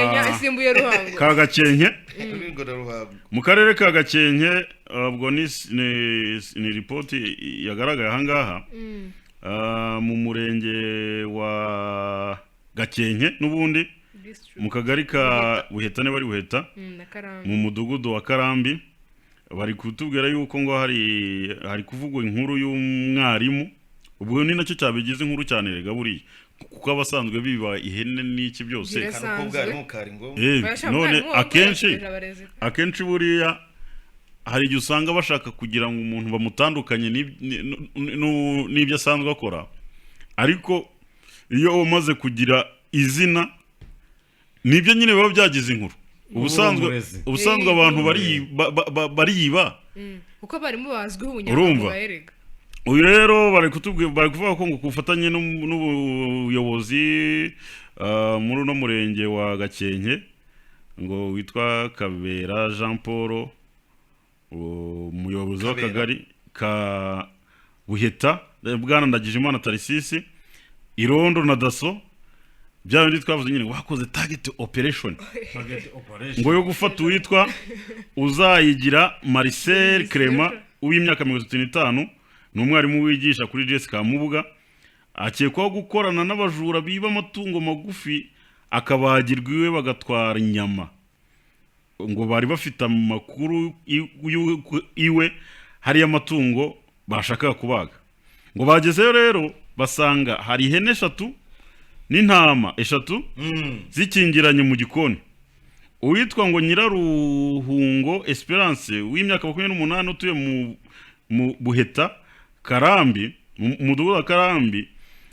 Isimbuye Ruhango. Ka Gakenke. Rulindo na Ruhango. Mu karere ka Gakenke, ubwo ni ripoti yagaragaye ahangaha. Mu murenge wa Gakenke n'ubundi, District. mu kagari ka Buheta, niba ari Buheta, Na Karambi. mu mudugudu wa Karambi, bari kutubwira yuko ngo hari kuvugwa inkuru y'umwarimu. Ubwo ni nacyo cyabigize inkuru cyane rega buriya, kuko abasanzwe biba ihene n'iki byose. Birasa- Kano ko bwarimu kari ngombwa. Barashaka None umwarimu wambaye akenshi abarezi. Akenshi buriya hari igihe usanga bashaka kugira ngo umuntu bamutandukanye n'ibyo asanzwe akora, ariko iyo umaze kugira izina, nibyo nyine biba byagize inkuru. Ubusanzwe Umurezi. Ubusanzwe abantu bariba. Kuko abarimu bazwiho Urumva? ubunyamwuga erega. Uyu rero bari kutubwira, bari kuvuga ko ngo ku bufatanye n'ubuyobozi muri uno murenge wa Gakenke, ngo witwa Kabera Jean Paul, umuyobozi Kabera. w'akagari ka Buheta, bwana Ndagijimana Tarisisi, irondo na DASSO, bya bindi twavuze nyine, ngo bakoze target operation Target operation. ngo yo gufata uwitwa Uzayigira Marcel Clement w'imyaka 35, ni umwarimu wigisha kuri GS Kamubuga, akekwaho gukorana n'abajura biba amatungo magufi, akabagirwa iwe bagatwara inyama. Ngo bari bafite amakuru y'uko iwe hariyo amatungo bashakaga kubaga. Ngo bagezeyo rero basanga hari ihene eshatu n'intama eshatu zikingiranye mu gikoni. Uwitwa ngo Nyiraruhungo Esperance w'imyaka 28 utuye mu Buheta Karambi, mu mudugudu wa Karambi,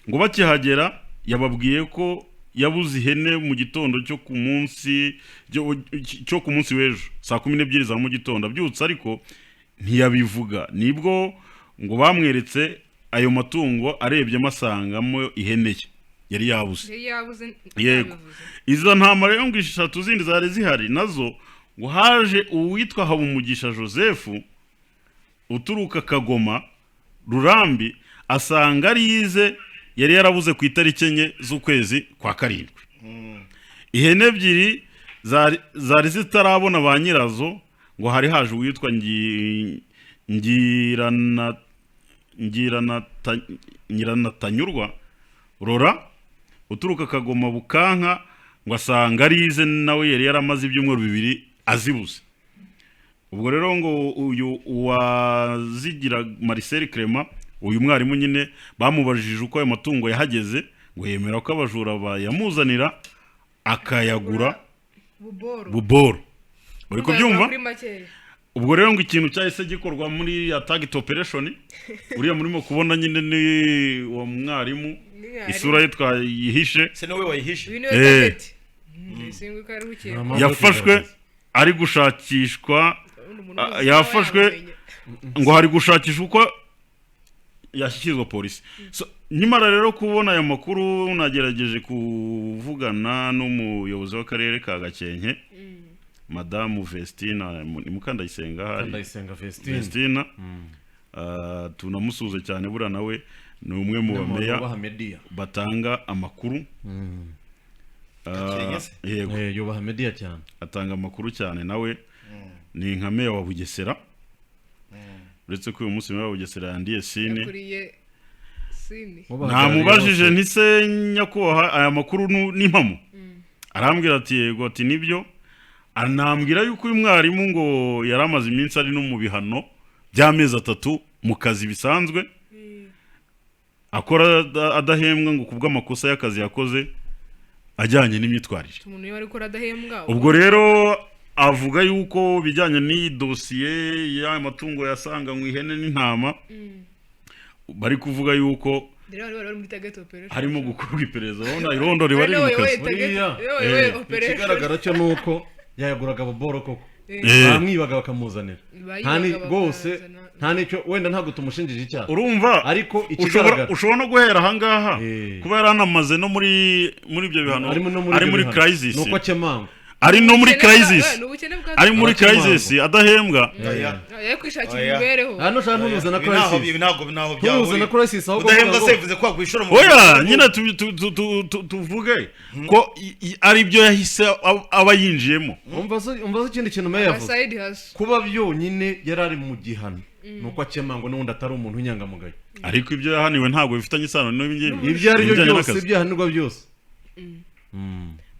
ngo bakihagera yababwiye ko yabuze ihene mu gitondo cyo ku munsi w'ejo saa 12 za mu gitondo abyutse, ariko ntiyabivuga. Nibwo ngo bamweretse ayo matungo, arebyemo asangamo ihene ye yari yabuze. Yari yabuze. Yego. Ntabivuze. Izo ntama rero ngo eshatu zindi zari zihari nazo, ngo haje uwitwa Habumugisha Joseph uturuka Kagoma Rurambi, asanga arize yari yarabuze ku itariki 4 z'ukwezi kwa karindwi. Ihene ebyiri zari zitarabona ba nyirazo, ngo hari haje uwitwa Ngiranatanyurwa Rora uturuka Kagoma Bukanka, ngo asanga arize nawe yari yaramaze ibyumweru 2 azibuze. Ubwo rero ngo uyu Uwazigira Marcel Clement, uyu mwarimu nyine, bamubajije uko ayo matungo yahageze, ngo yemera ko abajura bayamuzanira akayagura buboro. Buboro, uri kubyumva? Kuri makeya. Ubwo rero ngo ikintu cyahise gikorwa muri ya target operation, uriya murimo kubona nyine ni uwo mwarimu. Mwarimu. Isura ye twayihishe. Se niwe wayihishe? Uyu niwe Eh. target. Sinzi ko ari ukekwa. Nta mpamvu yo Yafashwe kugaragaza. ari gushakishwa. Ubundi umuntu Ah, wese yafashwe. aba yamumenye. Ngo hari gushakishwa uko yashyikirizwa polisi. So, nkimara rero kubona aya makuru, nagerageje kuvugana n'umuyobozi w'akarere ka Gakenke, Madamu Vestina, ni Mukandayisenga ahari. Ndayisenga Vestine. Vestina. Tunamusuhuze cyane, buriya nawe ni umwe mu bameya Yubaha media. batanga amakuru. Gakenke se? Yego. Yubaha media cyane. Atanga amakuru cyane nawe, ni nka meya wa Bugesera, uretse ko uyu munsi meya wa Bugesera yandiye sine. Yakuriye sini. Ntamubajije ntise: "Nyakubahwa, aya makuru ni impamo?" Arambwira ati: "Yego," ati: "Nibyo." Anambwira yuko uyu mwarimu ngo yari amaze iminsi ari no mu bihano by'amezi 3 mu kazi bisanzwe akora adahembwa, ngo kubw'amakosa y'akazi yakoze ajyanye n'imyitwarire. Umuntu iyo ari gukora adahembwa. Ubwo rero avuga yuko bijyanye n'iyi dosiye y'aya matungo yasanganywe, ihene n'intama, bari kuvuga yuko Rero bari muri target operation. harimo gukorwa iperereza. Urabona irondo riba riri mu kazi. Buriya, operation. Ikigaragara cyo ni uko yayaguraga buboro koko. Bamwibaga bakamuzanira. Bayibaga Nta ni rwose bakazana. Nta n'icyo, wenda ntabwo tumushinjije icyaha, Urumva, ariko ushobora ikigaragara ushobora no guhera ahangaha, kuba yaranamaze no muri ibyo bihano, arimo no muri ari ibyo muri bihano. crisis, Ni uko akemangwa. Ari no muri Ubukene crisis. Ni ubukene bwa Ari muri Arakemangwa. crisis adahembwa. Oya. Yo kwishakira Oya. imibereho. Hano ushaka ntuhuze na Ibi ntaho crisis. ibi ntaho Ntuhuze na byahurira. crisis, ahubwo Udahembwa uvuga se ngo- bivuze ko wakwishora mu Oya, nyine tuvuge ko ari byo yahise aba yinjiyemo. Umva se ikindi kintu meya yavuze. Side hustle. Kuba byonyine yari ari mu gihano ni uko akemangwa n'ubundi atari umuntu w'inyangamugayo. Ariko ibyo yahaniwe ntabwo bifitanye isano n'ibi ngibi. Ibyo ari byo Ibijyanye byose, n'akazi. ibyo yahanirwa byose.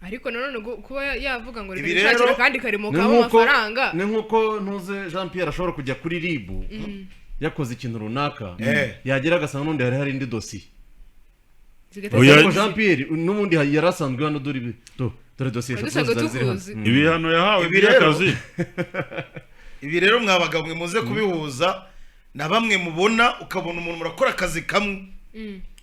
Ariko nanone kuba yavuga ngo reka Ibi nishakire rero- akandi karimo Ni kaba nk'uko amafaranga. ni nk'uko ntuze Jean Pierre ashobora kujya kuri RIB yakoze ikintu runaka, yagera agasanga n'undi hari indi dosiye. Zigahita Oya. Ariko Jean Pierre n'ubundi yari asanzwe hano, dore dore dosiye eshatu Dusanzwe zari ziri hano. tukuzi. Ibihano yahawe Ibi rero- by'akazi. Ibi rero mwa bagabo mwe muze kubihuza na bamwe mubona, ukabona umuntu murakora akazi kamwe,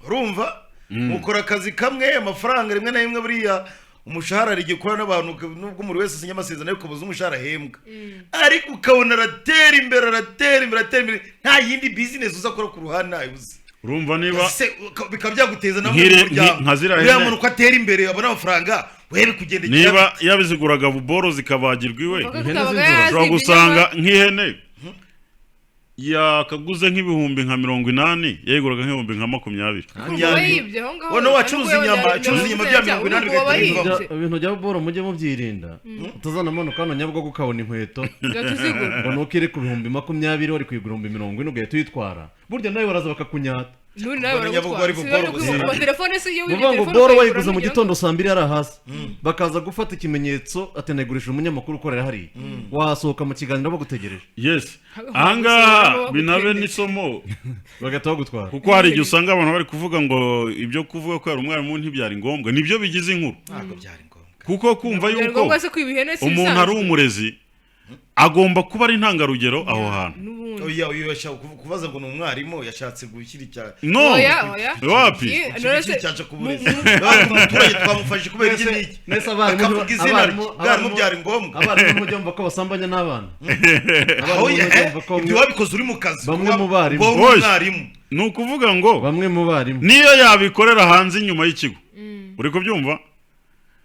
urumva mukora akazi kamwe, amafaranga rimwe na rimwe buriya umushahara hari igihe ukora n'abantu, nubwo umuntu wese asinya amasezerano ariko ubuze umushahara ahembwa, ariko ukabona aratera imbere, aratera imbere, aratera imbere, nta yindi business uza akora ku ruhande ntayo uzi. Urumva niba Se, bikaba byaguteza nawe mu muryango. Nka ziriya Uriya hene. muntu uko atera imbere abona amafaranga, we bikugendekera. Niba yabiziguraga buboro zikabagirwa iwe, Uvuga ko Ihene utabaga z'inzura. yarazibye ushobora gusanga inyama. nk'ihene yakaguze nk'ibihumbi nka 80, yayiguraga nk'ibihumbi nka 20. Urumva aba yibye aho ngaho. Wowe wacuruza Ariko inyama, we acuruza inyama bya 80 urumva aba bigahita yibye. Ibintu bya boro mujye mubyirinda, utazanamanuka hano Nyabugogo ukabona inkweto Ugahita uzigura. ngo nuko iri ku 20,000, wari kuyigura 40,000, ugahita uyitwara. Burya nawe baraza bakakunyata. N'ubu nawe Ubona Nyabugogo baragutwara. ari Si buboro bari gusa. kwiba telefone se, iyo Ni wibye ukuvuga ngo telefone boro ukayigura wayiguze mu ntugira gitondo saa 2 yari hasi, bakaza gufata ikimenyetso ati nayigurishije umunyamakuru ukorera hariya, wasohoka mu kiganiro bagutegereje. Yes. Habeho Ahangaha gusoma, binabe bagutegereje. n'isomo, bagahita bagutwara. kuko hari igihe usanga abantu bari kuvuga ngo ibyo kuvuga ko yari umwarimu ntibyari ngombwa, nibyo bigize inkuru. Ntabwo byari ngombwa. Kuko kumva Byari yuko ngombwa se kwiba ihene si umuntu ari ibisanzwe? umurezi agomba kuba ari intangarugero aho hantu. N'ubundi. Oya, uyu yashaka kubaza ngo ni umwarimu yashatse gushyira icya No. Oya, oya. Wapi. None se- cyaca ku burezi. Ntabwo umuturage twamufashe kubera iki n'iki, Mbese abarimu akavuga izina rye. abarimu Ubwarimu byari ngombwa. Abarimu mujya mumva ko basambanya n'abana? Aho Abarimu mujya mumva ko ibyo wabikoze uri mu kazi, Bamwe mu barimu. kuba uri Oya. umwarimu. Ni ukuvuga ngo bamwe mu barimu niyo yabikorera hanze inyuma y'ikigo, uri kubyumva,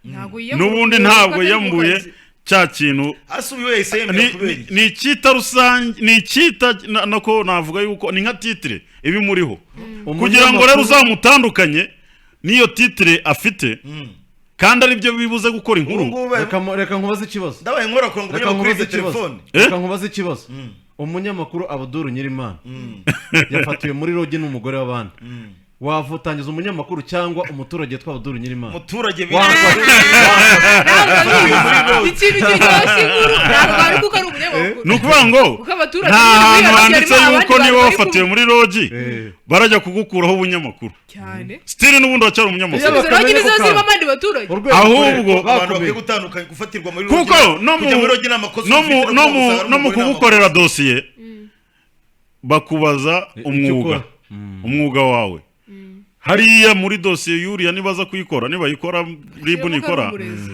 Ntabwo yiyambura n'ubundi kuko ntabwo atari mu yambuye kazi. cya kintu. Hasi uyu wese yemera kubera iki? Ni icyita rusange, ni icyita nako navuga yuko ni nka titre ibimuriho, kugira ngo rero uzamutandukanye n'iyo titre afite, kandi aribyo bibuze gukora Ubu inkuru. ngubu Reka nkubaze ikibazo. ndabaye nkora kugira ngo Reka umunyamakuru nkubaze yize ikibazo. telefone. Eh? Reka nkubaze ikibazo. Umunyamakuru Abuduru Nyirimana yafatiwe muri lodge n'umugore w'abandi, wavutangiza umunyamakuru cyangwa umuturage witwa Abuduru Nyirimana? Umuturage. Ntabwo abizi. Ikintu kiryoshye inkuru ntabwo ari kuko ari umunyamakuru. Ni ukuvuga ngo Kuko abaturage nta bari hantu harimo handitse abandi yuko bantu niba bari wafatiwe muri lodge Eh. barajya kugukuraho ubunyamakuru. Cyane. Still n'ubundi uracyari umunyamakuru. Iyo Izo lodge bakamenya nizo ko zirimo ka- abandi baturage. Urwego Ahubwo- Abantu bakwiye bakumenye. gutandukanya gufatirwa muri Kuko lodge no mu kujya muri lodge ni amakosa no mu ufite, no mu gusanga no mu n'umugore ni kugukorera dosiye bakubaza Icyo umwuga, ukora. umwuga wawe hariya muri dosiye yuriya, nibaza kuyikora, nibayikora RIB Shyiramo ko ari nikora umurezi.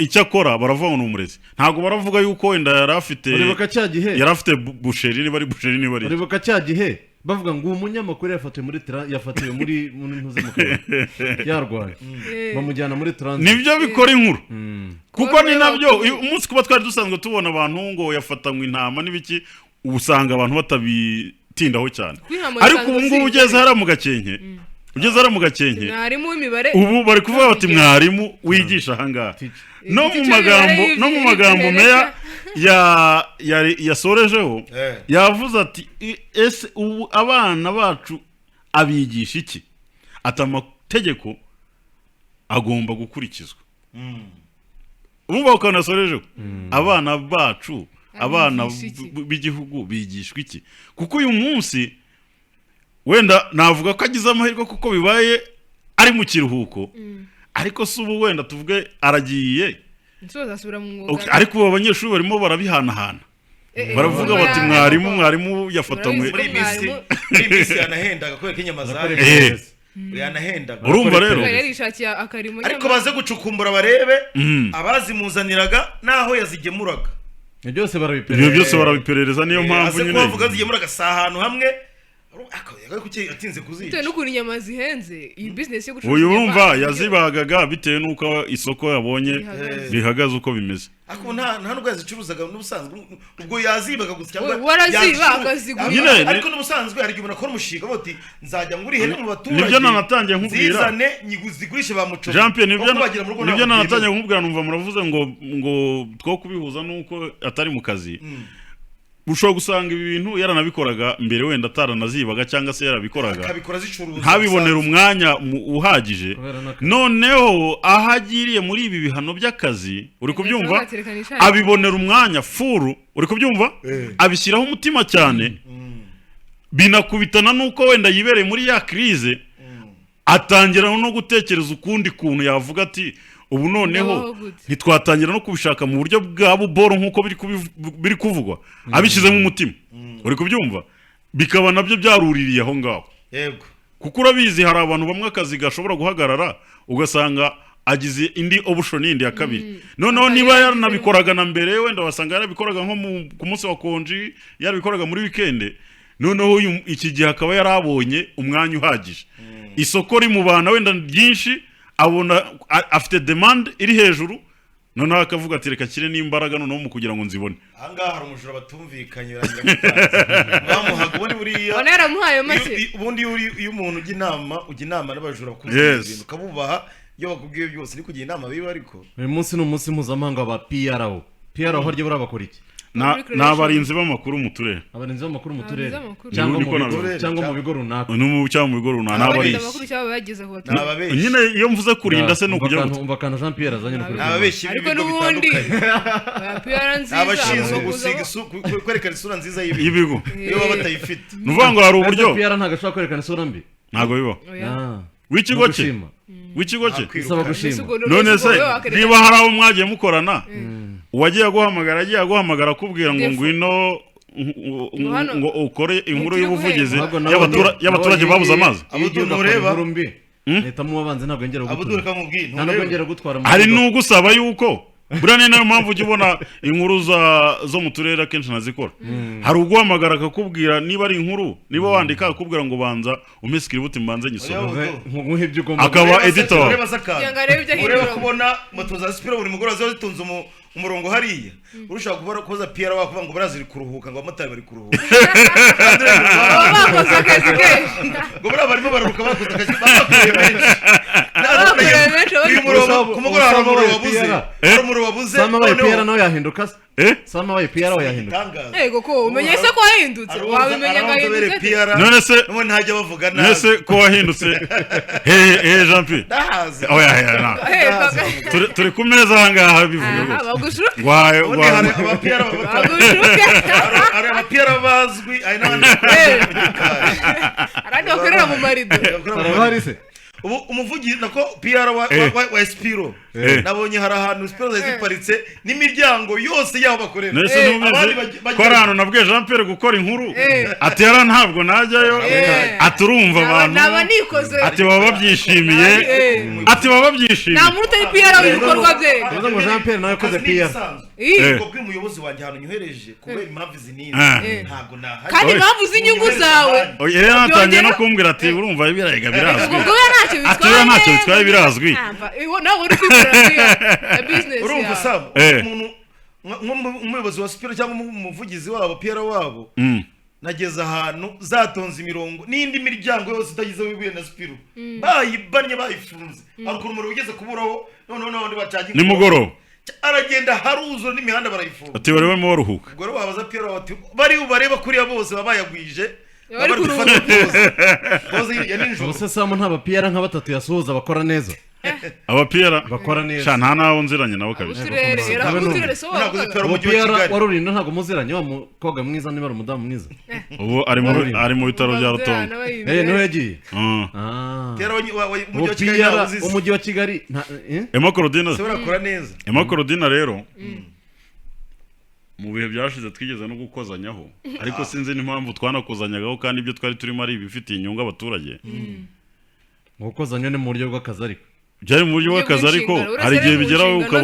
Icyo akora baravuga ngo ni umurezi, ntabwo baravuga yuko wenda yari afite Uribuka cya gihe yari afite boucherie, niba ari boucherie, niba ari Uribuka cya gihe bavuga ngo uwo munyamakuru yafatiwe muri yafatiwe muri ntuze mu kabari yarwaye, bamujyana muri transit. Nibyo bikora inkuru, kuko Kuba ni nabyo bakuru. uyu umunsi kuba twari dusanzwe tubona abantu ngo yafatanywe intama n'ibiki, ubu usanga abantu batabitindaho cyane. Kuko intama Ariko zisanzwe ubu ngubu ziri- ugeze hariya mu Gakenke, ugeze hariya mu Gakenke, Mwarimu w'imibare. Ubu bari kuvuga bati mwarimu wigisha ahangaha, no mu Igice magambo cy'imibare no mu magambo y'ibyo meya yasorejeho, yavuze ati "Ese ubu abana bacu abigisha iki?" Ati amategeko agomba gukurikizwa. Urumva ukuntu yasorejeho, abana bacu, abana Abigisha iki? b'igihugu bigishwa iki? Kuko uyu munsi wenda navuga ko agize amahirwe kuko bibaye ari mu kiruhuko, ariko si ubu wenda tuvuge aragiye. Inshuro azasubira mu mwuga. Okay, ariko ubu abanyeshuri barimo barabihanahana, baravuga bati mwarimu, mwarimu yafatanywe. Muri iyi minsi Mwarimu- muri iyi minsi yanahendaga kubera ko inyama Barakora zahenze. Yanahendaga. Urumva rero. Yari yarishakiye akarimo. Ariko nyamara- baze gucukumbura barebe abazimuzaniraga n'aho yazigemuraga. Ibyo byose Ibyo barabiperereza. byose barabiperereza, niyo mpamvu Aze nyine kubavuga zigemuraga si ahantu hamwe. Kuki atinze kuzica? Bitewe n'ukuntu inyama zihenze, iyi business yo gucuruza Uyu inyama, wumva yazibagaga bitewe n'uko isoko yabonye Rihagaze. rihagaze uko bimeze. Ariko nta nubwo yazicuruzaga n'ubusanzwe, ubwo yazibaga gusa cyangwa Waraziba, akazigura. Nyine, Ariko n'ubusanzwe hari igihe umuntu akora umushinga avuga ati: "Nzajya ngura ihene mu baturage, Nibyo nanatangiye nkubwira. nzizane zigurishe ba muco." Jean Pierre, nibyo Aho kubagira mu rugo nibyo ntabwo nanatangiye byemewe. kumubwira, numva muravuze ngo two kubihuza nuko atari mu kazi. Ushobora gusanga ibi bintu yaranabikoraga mbere, wenda ataranazibaga cyangwa se yarabikoraga Akabikora zicuruza ntabibonere ubusanzwe. umwanya uhagije. Kubera n'akazi. Noneho aho agiriye muri ibi bihano by'akazi, uri kubyumva, Agatereka n'ishati. abibonera umwanya full, uri kubyumva, abishyiraho umutima cyane, binakubitana n'uko wenda yibereye muri ya crise, atangira no gutekereza ukundi kuntu yavuga ati: "Ubu noneho Ndabaho gute?" ntitwatangira no kubishaka mu buryo bwa buboro nk'uko biri kuvugwa, abishyizemo umutima, uri kubyumva, bikaba nabyo byaruririye aho ngaho. Kuko urabizi, hari abantu bamwe akazi gashobora guhagarara, ugasanga agize indi option yindi ya kabiri. Noneho Akaba niba yaragize- yaranabikoraga na mbere, wenda wasanga yarabikoraga nko ku munsi wa konji, yarabikoraga muri weekend, noneho iki gihe akaba yarabonye umwanya uhagije, isoko rimubana wenda ryinshi, abona afite demande iri hejuru, noneho akavuga ati: "Reka nshyire n'imbaraga noneho mu kugira ngo nzibone." Ahangaha hari umujura batumvikanye, birangira mutanze bamuhaga ubundi buriya. Ubona yaramuhaye make. Ubundi iyo umuntu ujya inama n'abajura bakubwira ibintu, ukabubaha, iyo bakubwiye byose ni kugira inama biba, ariko Uyu munsi ni umunsi mpuzamahanga wa PRO. PRO harya buriya bakora iki? Public Ni abarinzi b'amakuru mu turere. Abarinzi b'amakuru mu turere. Abarinzi b'amakuru. Cyangwa mu Niko bigo, nabivuze. cyangwa mu bigo runaka. No mu cyangwa mu bigo runaka, ni Abarinda abarinzi. amakuru cyangwa bayageza ku Ni baturage. ababeshyi. Nyine iyo mvuze kurinda se ni Umva ukugira akantu- gute? Umva akantu Jean Pierre azanye no kuri Ni ababeshyi Ariko b'ibigo n'ubundi bitandukanye. oya, PR nziza Ni abashinzwe agomba gusiga kuzamo. kwerekana isura nziza y'ibigo Y'ibigo. iyo baba batayifite. Ni ukuvuga ngo hari uburyo Ese PR ntabwo ashobora kwerekana isura mbi? Ntabwo bibaho. Oya. Ah. W'ikigo No cye. gushima. W'ikigo cye. Bisaba Nakwirukana. gushima. Mbese ubwo None ubwo se wowe wakerekana- niba hari abo mwagiye mukorana, uwagiye aguhamagara agiye aguhamagara akubwira ngo Defo. ngwino Ngo hano- ngo ukore inkuru Turi y'ubuvugizi Ahubwo y'abaturage nabonye babuze amazi. iyo ugiye Abdul, ugakora ntureba? inkuru mbi, mpitamo uwabanze, ntabwo yongera Abudul, gutura, kamubwiye nta nubwo ntureba. yongera gutwara mu Hari modoka. n'ugusaba yuko buriya ni nayo mpamvu ujya ubona inkuru zo mu turere akenshi nazikora. Hari uguhamagara akakubwira niba ari inkuru, niba wandika akakubwira ngo banza umpe script mbanze nyisome. Oya. Nkuhe ibyo ugomba. Akaba Ureba se- editor wawe. Ureba se akantu. Kugira ngo arebe ibyo Ureba ahinduramo. kubona moto za Sipiro buri mugoroba ziba zitunze umurongo hariya, urushaho kubona kubaza PR wakuvuga ngo buriya ziri kuruhuka, ngo abamotari bari kuruhuka. Baba bakoze akazi kenshi. Ngo buriya barimo bararuhuka, bakoze akazi, babakoreye benshi. Babakoreye benshi, Uyu bari- murongo ku mugoroba hari Usaba umuriro abaye wabuze, PR. hari umuriro wabuze. Sama abaye Noneho- PR nawe yahinduka se? Eh? Sama abaye PR we yahinduka? Igitangaza. Ego ko umenye se ko wahindutse, wabimenya ngo ahindutse ate? PR None se none ntajya bavuga none nabi. se ko wahindutse he, Jean Pierre? Ndahazi. Oya, oya, na. Hey, papa. Turi ku meza aha ngaha, bivuga Aha, rwose. bagushuke. Wayo Ubundi hari aba PR Bagushuke. hari aba PR bazwi, hari n'abandi Eh. bakorera mu gikari. Abandi bakorera mu marido. Bakorera mu Arabahari se? Ubu umuvugizi nako PR wa Spiro, nabonye hari ahantu Spiro zari ziparitse n'imiryango yose y'aho bakorera. None se ntubizi Abandi ko ari ahantu nabwiye Jean Pierre gukora inkuru, ati yara ntabwo najyayo, ati urumva abantu, Naba nikoze. ati baba babyishimiye, ati baba babyishimiye. Nta muntu utari PR w'ibikorwa bye. Bivuze ngo Jean Pierre nawe yakoze Akazi ni PR. ibisanzwe. Ih. Ubwo bw'umuyobozi wanjye ahantu nyohereje kubera impamvu izi n'izi, ntabwo nahari. Kandi Oya. impamvu z'inyungu zawe. Oya, yari yanatangiye no Byongera- kumbwira ati urumva birarega birazwi. Ubwo we ntacyo Ati bitwaye. we ntacyo bitwaye, birazwi. Nawe uri kwikorera PR ya business Urumva, yawe. Sam, umuntu nk'umuyobozi wa Spiro cyangwa umuvugizi wabo, PR wabo, nageze ahantu zatonze imirongo n'indi miryango yose itagize aho ihuye na Spiro bayibannye, bayifunze. Hari ukuntu umuriro ugeze kuburaho, noneho n'abandi bacaginga Nimugoroba. Aragenda haruzura n'imihanda barayifunga. Ati bari barimo baruhuka. Ubwo rero wabaza PR wawe ati bari bubareba kuriya bose baba bayagwije, Bari baba bari gufata pause, pause ya nijoro. Ubuse Samu nta ba PR nka batatu yasuhuza bakora neza? Aba PR Bakora neza. Sha, nta n'abo nziranye nabo kabisa. Uturere era Nawe uturere so Ntabwo wavugaga. zitwara Ubu umujyi wa PR Kigali. wa Rulindo ntabwo muziranye, wa mukobwa mwiza, niba ari umudamu mwiza? Ubu ari mu bitaro bya Rutongo. Eh, niho yagiye. Ah. PR umujyi Ubu wa Kigali PR ntabwo uzizi. umujyi wa Kigali nta eh? Emma Claudine. Se barakora neza. Emma Claudine rero mu bihe byashize twigeze no gukozanyaho, ariko sinzi n'impamvu twanakozanyagaho kandi ibyo twari turimo ari ibifitiye inyungu abaturage. Gukozanya ni mu buryo bw'akazi ariko. Byari mu buryo Buryo bw'akazi ariko bw'inshingano. hari igihe Uretse bigeraho mu nshingano. ukabona